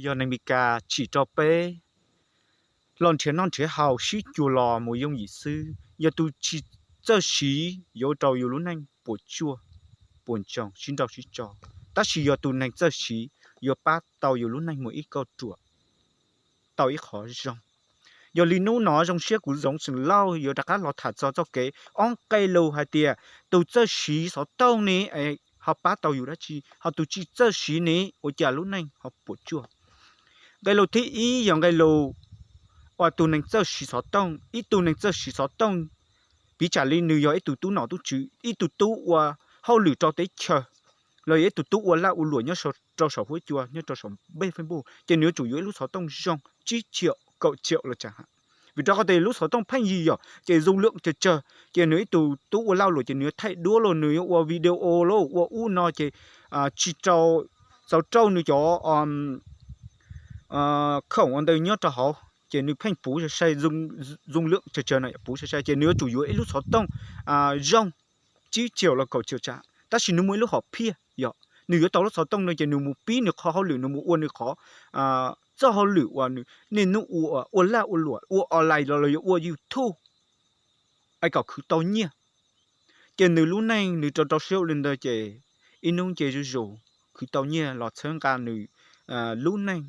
Yog neeg Meskas tsim rau peb los nrhiav noj nrhiav haus sib cuag los mus yooj yim xwb. Yog tus tsis txawj siv yuav ua rau yus lub neej puas tsuaj, puas ntsoog, sib nrauj sib tso. Tab sis yog tus neeg txawj siv yuav pab tau yus lub neej mus ib kauj ruam tau ib qho zoo. Yog li hnub no zoo siab kuv Zoov Xeem Lauj yuav rov qab los tham txog txoj kev ob nqe lus hais tias tus txawj siv xov tooj ne ho pab tau yus dab tsi, ho tus tsis txawj siv ne ua cas lub neej ho puas tsuaj. Nqe lus thib ib yog nqe lus uas tus neeg txawj siv xov tooj. Ib tug neeg txawj siv xov tooj, piv tsam li nws yog ib tug tub nom tub tswv, ib tug tub ua hauj lwm rau teb chaws, los yog ib tug tub ua laj ua luam nyob rau saum huab cua, nyob rau saum npej Facebook, ces nws yuav tsum yuav ib lub xov tooj zoo tsib caum kaum caum los tsav ham. Vim rau qhov tias lub xov tooj pheej yig yom, ces zoo lwm tsawg tsawg, ces nws ib tug tub ua laj ua luam ces nws yuav thaij duab los nws yuav ua video los ua ub no ces tsis rau, txaus rau nws cov khoom ua ntawd nyob rau hauv, ces nws pheej puv sai sai, zoo lwm tsawg tsawg no puv sai sai, ces nws yuav tsum yuav ib lub xov tooj zoo tsib caum los kaum caum tsav, tab sis nws muaj ib lub hom phiaj yom, nws yuav tau lub xov tooj no ces nws mus pib nws qhov hauj lwm, nws mus ua nws qhov txoj hauj lwm uas nws niaj hnub ua, ua laj ua luam, ua online los los yog ua YouTube, es kom khwv tau nyiaj. Ces nws lub neej nws rau rau siab ua li ntawd ces ib hnub nce zuj zus khwv tau nyiaj los txhawb nqa nws lub neej.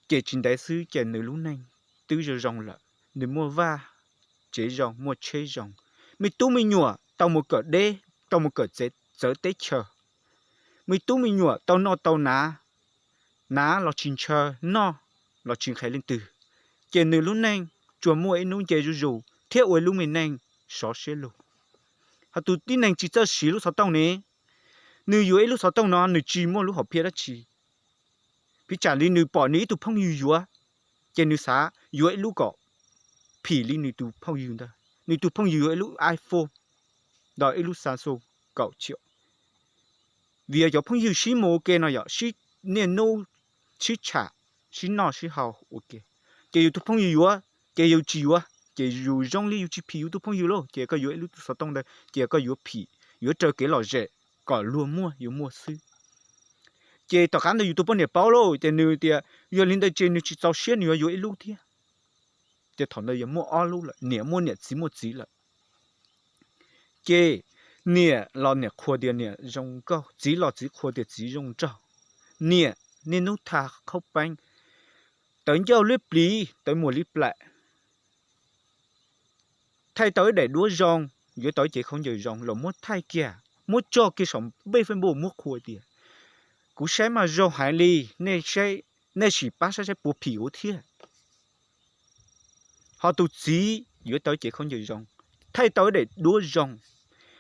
Ces tsis ntev xwb ces nws lub neej twb zoo zoo lawm, nws muaj vaj tsev zoo, muaj tsheb zoo. Me tub me nyuam tau mus kawm deb, tau mus kawm txawv teb chaws. Me tub me nyuam tau noj tau hnav, hnav los tsis ntshaw, noj los tsis nqhis leej twg. Ces nws lub neej tsuas muaj ib hnub nce zuj zus thiab ua ib lub me neej sov siab lug. Ho tus tib neeg tsis txawj siv lub xov tooj ne, nws yuav ib lub xov tooj no nws tsis muaj lub hom phiaj dab tsi. Piv tsam li nws pom nws ib tug phooj ywg yuav, ces nws xav yuav ib lub kom phim li nws tus phooj ywg ntawd. Nws tus phooj ywg yuav ib lub iPhone, los ib lub Samsung kaum caum. Vim yog cov phooj ywg sib mus ua ke no yom, sib niaj hnub sib tsham, sib noj sib haus ua ke. Ces yus tus phooj ywg yuav, ces yus tsis yuav, ces yus zoo li yus tsis phim yus tus phooj ywg lauj, ces koj yuav ib lub xov tooj ntawd ces koj yuav phim, yuav raws kev lom zem kom luag muaj yus muaj xwb. Ces tom qab ntawd yus tus poj niam paub lauj, ces nws tias yog li ntawd ces nws tsis txaus siab nws yuav yuav ib lub thiab. Ces thaum ntawd yog muaj ob lub lawm, niam muaj niam, txiv muaj txiv lawm. Ces niam los niam qhuas tias niam zoo nkauj, txiv los txiv qhuas tias txiv zoo nraug. Niam niaj hnub tha qhaub peeb, tawv ncauj liab pliv, tawv muag liab plaim, thaij tau ib daim duab zoo, yuav tau ib cev khaub ncaws zoo los muab thaij kiag, muab tso kiag saum npej Facebook muab qhuas tias kuv saib mas zoo heev li, nej sim pab saib saib puas phim kuv thiab. Ho tus txiv yuav tau ib cev khaub ncaws zoo, thaij tau ib daim duab zoo,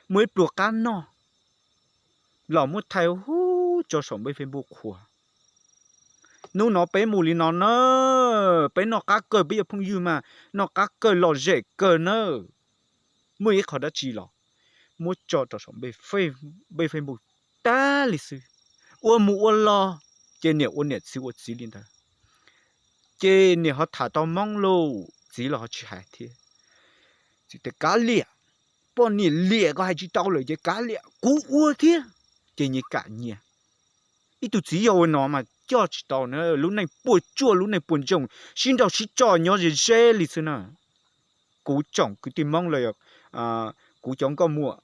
muaj ib pluag qab noj los muab thaij hu tso saum npej Facebook qhuas. Hnub no peb mus li no na, peb noj qab kawg, peb yog phooj ywg mas noj qab kawg lom zem kawg na. Muaj ib qho dab tsi los muab tso rau saum npej Facebook tag li xwb. Ua mus ua los ces niam ua niam txiv ua txiv li ntawd. Ces niam ho tham tau Hmoob lauj, txiv los ho tsis hais thiab. Txiv tias kav liam, poj niam liam, koj hais tsis tau lawm ces kav liam, kuv ua thiab. Ces nyias kam nyias. Ib tug txiv yog ua no mas coj tsis tau na, lub neej puas tsuaj, lub neej puas ntsoog, sib nrauj sib tso nyob ze ze li xwb na. Kuv tsoom kwv tij Hmoob los, kuv cov nkauj muam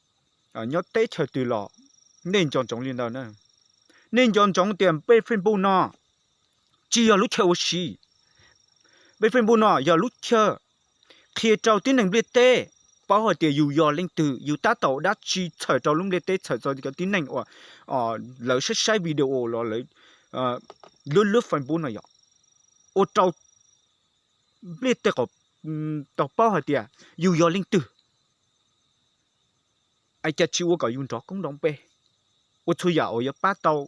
nyob teb chaws twg los nej nco ntsoov li ntawd na. Nej nco ntsoov tias npej Facebook no tsis yog lub chaw ua si. Npej Facebook no yog lub chaw qhia rau tib neeg npliaj teb paub hais tias yus yog leej twg, yus tab tom dab tsi txhawm rau lub npliaj teb, txhawm rau cov tib neeg uas lawv saib saib video los lawv lub lub Facebook no yom, ua rau npliaj teb tau paub hais tias yus yog leej twg. Es cas tsis ua kom yus nrov koob nrov npe, ua txhua yam uas yuav pab tau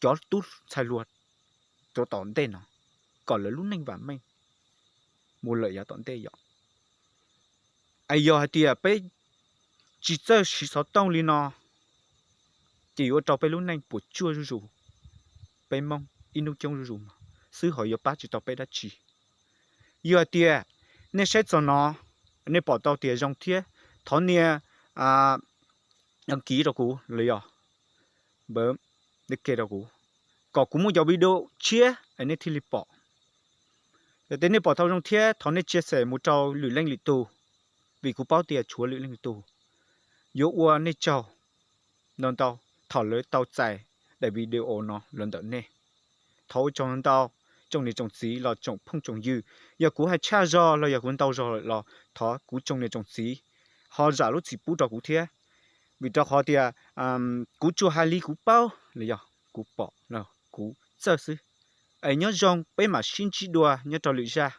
cov tub ntxhais hluas rau tom ntej no, kom lawv lub neej vam meej mus lawm yav tom ntej yom. Es yog hais tias peb tsis txawj siv xov tooj li no, ces yuav ua rau peb lub neej puas tsuaj zuj zus, peb Hmoob ib hnub coob zuj zus xwb, ho yuav pab tsis tau peb dab tsi. Yog hais tias nej saib txog no, nej pom tau tias zoo thiab, thov nias đăng ký rau kuv los yog npawb ke rau kuv. kom kuv muaj cov video tshiab es nej thiaj li pom. Yog tias nej pom tau zoo thiab thov nej share mus rau lwm leej lwm tus, vim kuv paub tias tshuav lwm leej lwm tus yuav ua nej tsaug ntau ntau thaum lawv tau txais daim video no los ntawm nej. Thov ua tsaug ntau tsoom niam tsoom txiv los tsoom phooj tsoom ywg. Yog kuv hais tshaj zog los yog kuv ntau zog lawm los thov kuv tsoom niam tsoom txiv ho zam lub txim pub rau kuv thiab. Vim rau qhov tias kuv tsuas hais li kuv paub los yog kuv pom los kuv txawj xwb. Es nyob zoo, peb mam sib ntsib dua nyob rau lwm zaj.